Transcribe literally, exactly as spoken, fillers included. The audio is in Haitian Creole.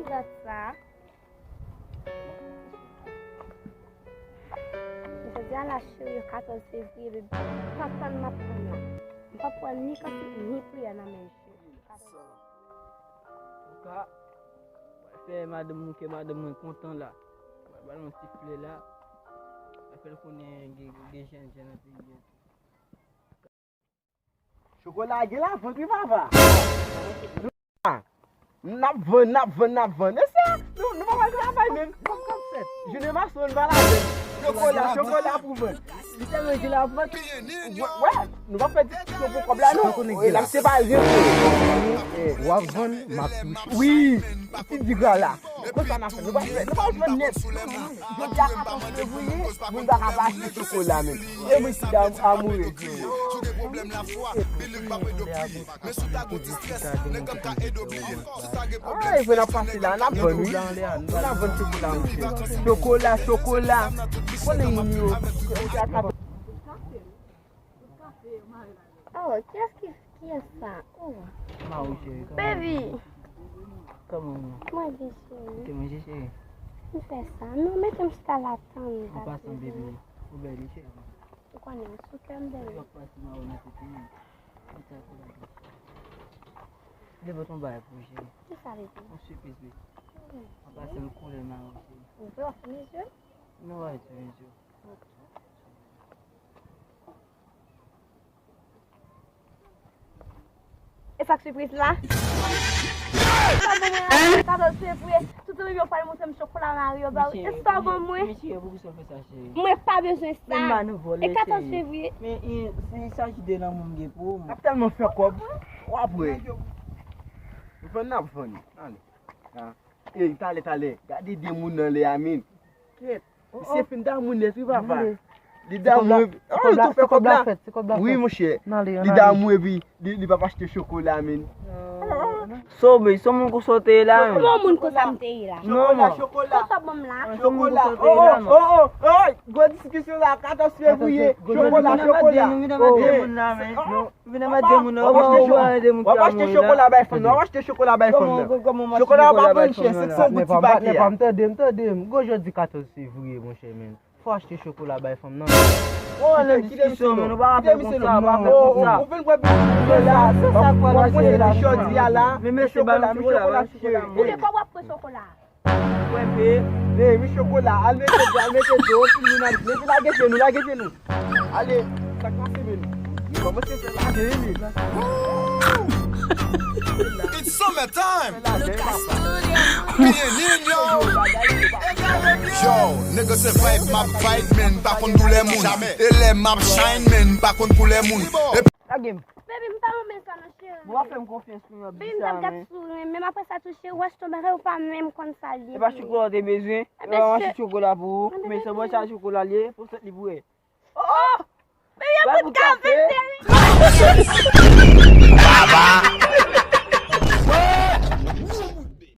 Gad sa. Jodi a la cheri, katòz fevriye, baby. M p ap tann, m ap tann la. M p ap pran ni kantik, ni priyè nan men cheri. Antouka, pral fè madanm mwen, kè madanm mwen kontan la. Pral ba l yon ti flè la. Pral fè l konnen gen, gen jèn, jèn nan peyi a tou. Chokola gen lavant wi papa. N ap vann, n ap vann, n ap vann. E sa, nou, nou pa pral travay menm. Jounen mason, nou pa ladann. Chokola, chokola pou vann. Li tèlman gen lavant. Wè, wè, nou pa fè diskisyon pou kòb la non. N ap separe. W ap vann, m ap touche. Wi, ti digra la. Konsa n ap fè. Nou pa fè, nou pa jwenn nèt. Jodi a katòz fevriye, moun pa ka pa achte chokola menm. E mwen ki dam amoure di yo. Ay, vre n ap pase la, n ap vann wi. N ap vann chokola, monchè. Chokola, chokola. Konnen moun yo. Oh, kiyès ki, kiyès sa? Oh. Mawi cheri, kòman Baby. Kòman ou? Mwen byen cheri. Ou te manje cheri? M fè sa. Non, mete m chita la tann. An pasan baby, ou bèl wi cheri. Ou konnen, sou kè m bèl. Ou ap pase mawi nan tete mwen. Mete a koulè bèl. Vle pote yon bagay pou ou cheri. Kisa li di? Yon sipriz wi. An pasan yon koulè mawi cheri. Ou vle w ap fè mezye? Non, w ap fè mezye. E sa k sipriz la? Sa bon mwen la, katòz fevriye, tout zanmi m yo pral montre m chokola mari yo ba wi. E sa bon mwen? Mesye, poukisa w fè sa, cheri? Mwen pa bezwen sa. Men m pa nan vòlè, cheri. E katòz fevriye. Men, e, se sa ki de lanmou m gen pou ou. N ap tèlman fè kòb. W ap wè. Nou vann, n ap vann. Ale. Ey, talè, talè. Gade de moun nan lè a, men. Kèt. Misye fin damou nèt, wi, papa. Li damou epi. Oh, li tou fè kòb la. Wi, monchè. Li damou epi li, li p ap achte chokola, men. Sobe, se moun konsa w te ye la, men. Kòman moun konsa m te ye la? Non, non. Chokola, chokola. Konsa bon m la. Se moun konsa w te ye la, non. Oh, oh, oh, oh, gwo diskisyon la, katòz fevriye. Chokola, chokola. Ou vin anmède moun nan, w ap achte chokola bay fanm nan, w ap achte chokola bay fanm nan. Chokola pa vann chè, senksan goud ti pakèt. Nèpa, m tande, m tande, m. Gwo jodi katòz fevriye, monchè, men. Fò achte chokola bay fanm nan. Ou nan diskisyon, men, nou pa ka fè konsa, pa fè konsa. Ou vin bwè bèl chokola, w ap pran jodi a la. Men mesye, ba nou chokola, ba nou chokola, monchè. Ou te pa w ap pran chokola. Wè, pe. Men, mi chokola, al mete dlo, al mete dlo, tout moun al, mete lage je nou, lage je nou. Ale, sa k pase, men? Kòmanse fè lage, wi, men. It's summer time. Yo, nèg se vibe, m ap vibe, men m pa konn koulè moun. E lè m ap shine, men m pa konn koulè moun. Lage m. Baby, m pa renmen sa non, cheri. Bon, w ap fè m konfyans pou yon ti sa, men. Baby, m t ap gad sou renmen, men apre sa tou, cheri, w achte yon bagay ou pa menm konn sa l ye. E pa chokola w te bezwen? E pa m achte chokola pou ou. Men se bon sa chokola l ye, pou sot li pou wè. Oh! Baby, yon kout kafe, cheri. Baba,